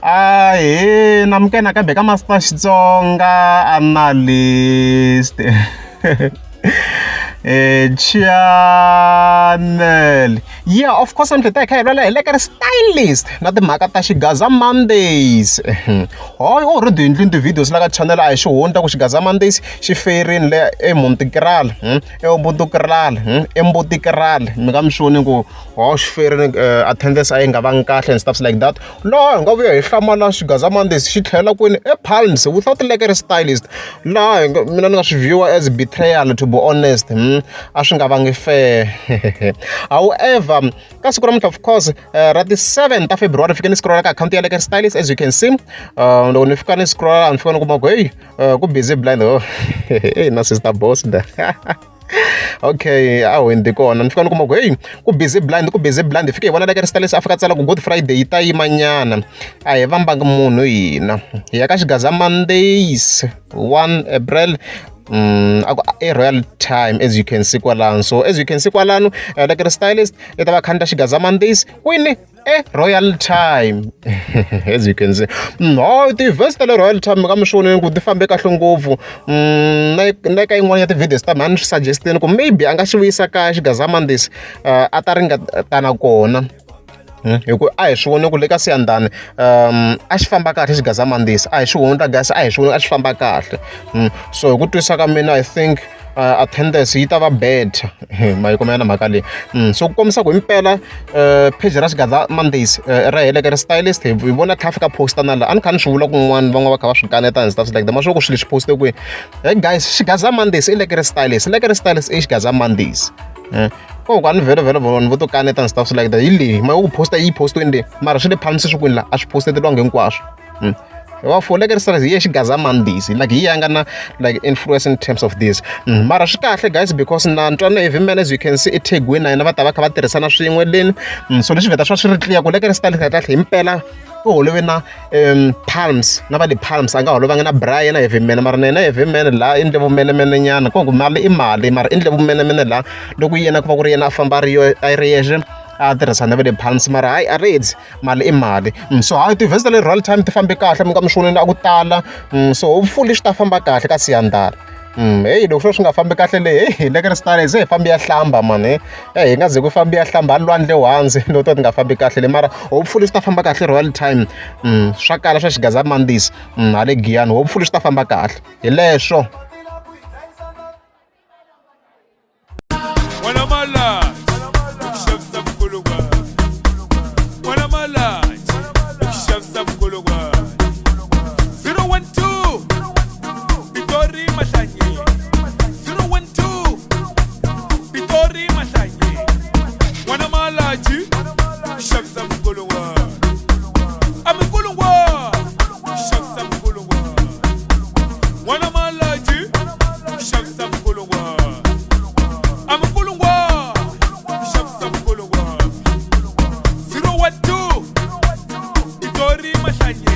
Ahee namukela nakambe ka Master Xitsonga Analyst channel yeah of course namuntlha hi ta hi kha hi vulavula hi le ka ri stylist na timhaka ta Xigaza Mondays hayi already hi endlini ti-videos la ka channel a hi xihundla ku Xigaza Mondays xi feyerini le eMontekrala eMontekrala eMbotikrala mi nga mi swi voni ku ho xi feyerini attendance a yi nga vangi kahle and stuffs like that laha hi nga vuya hi hlamala Xigaza Mondays xi tlhela kwini ePalms without Lekker Stylist laha hi nga mina ni nga swi view as betrayal to be honest a swi nga vangi fair however ka siku ra namuntlha of course ra ti-7 ta February fike ni scrolla ka akhawunti ya Lekker Stylist as you can see loko ni fika ni scrolla ni fika ni kuma ku heyi ku busy blind oh na sister boss da okay a hundzi kona ni fika ni kuma ku heyi ku busy blind ku busy blind hi fike hi vona Lekker Stylist a fika tsala ku good friday yi ta yima nyana a hi vambangi munhu hina hi ya ka Xigaza Mondays 1 April a ku i royal time as you can see kwalano so as you can see kwalano Lekker Stylist i ta va kha ni ta Xigaza Mondays kwini e royal time as you can see no ti-events ta le royal time ka mi swi vonile ku ti fambe kahle ngopfu na na ka yin'wana ya ti-videos ta mina ni swi suggest-ini ku maybe a nga xi vuyisa kaya Xigaza Mondays a ta ringetana kona hi ku a hi swi voni ku le ka Siyandhani a xi famba kahle Xigaza Mondays a hi xihundla guys a hi swi voni a xi famba kahle so hi ku twisisa ka mina I think attendance yi ta va better ma yi kuma na mhaka leyi so ku kombisa ku himpela page ra Xigaza Mondays ra hi Lekker Stylist hi vona kha fika posta na laha a ni kha ni swi vula kun'wana van'wana va kha va swi kaneta and stuff like that ma swi ku swilo leswi poste kwihi hey guys Xigaza Mondays i Lekker Stylist Lekker Stylist i Xigaza Mondays ko ku a ni vhele vhele vanhu vo to kaneta and stuff like that hi leyi ma ku posta yi postiweni leyi mara swi le Palms swi kwini la a swi posteteriwangi hinkwaswo wa for Lekker Stylist hi ye Xigaza Mondays like hi ya nga na like influence in terms of this mara swi kahle guys because na ntwana Heavy Man as you can see i tagiwini na yena va ta va kha va tirhisana swin'we leni so leswi vheta swa swi ri clear ku Lekker Stylist kahle kahle himpela u holove na Palms na va le Palms a nga holovanga na Brian na Heavy Man mara na yena Heavy Man laha i endle vumenemene nyana ko ku mali i mali mara i endle vumenemene laha loko yena ku va ku ri yena a famba a ri a ri yexe a tirhisa na va le Palms mara hayi a ri mali i mali so hayi ti-events ta le royal time ti fambe kahle mi nga mi swi vonile a ku tala so hopefully swi ta famba kahle ka Siyandhani heyi loko swo swi nga fambi kahle le heyi Lekker Stylist se hi fambi ya hlamba mani hi nga ze ku fambi ya hlamba lwandle once loko to ti nga fambi kahle le mara hopefully swi ta famba kahle royal time swa kala swa Xigaza Mondays hale Giyani hopefully swi ta famba kahle hi leswo. N'wana Malanchi u xavisa mukolokwani N'wana Malanchi u xavisa mukolokwani 012 Pitori Mahlanyi 012 Pitori Mahlanyi N'wana Malanchi u xavisa mukolokwani A mikulungwana u xavisa mukolokwani N'wana Malanchi xavisa mkulungwana a mkulungwana xavisa mkulungwana 012 Pitori Mahlanyi.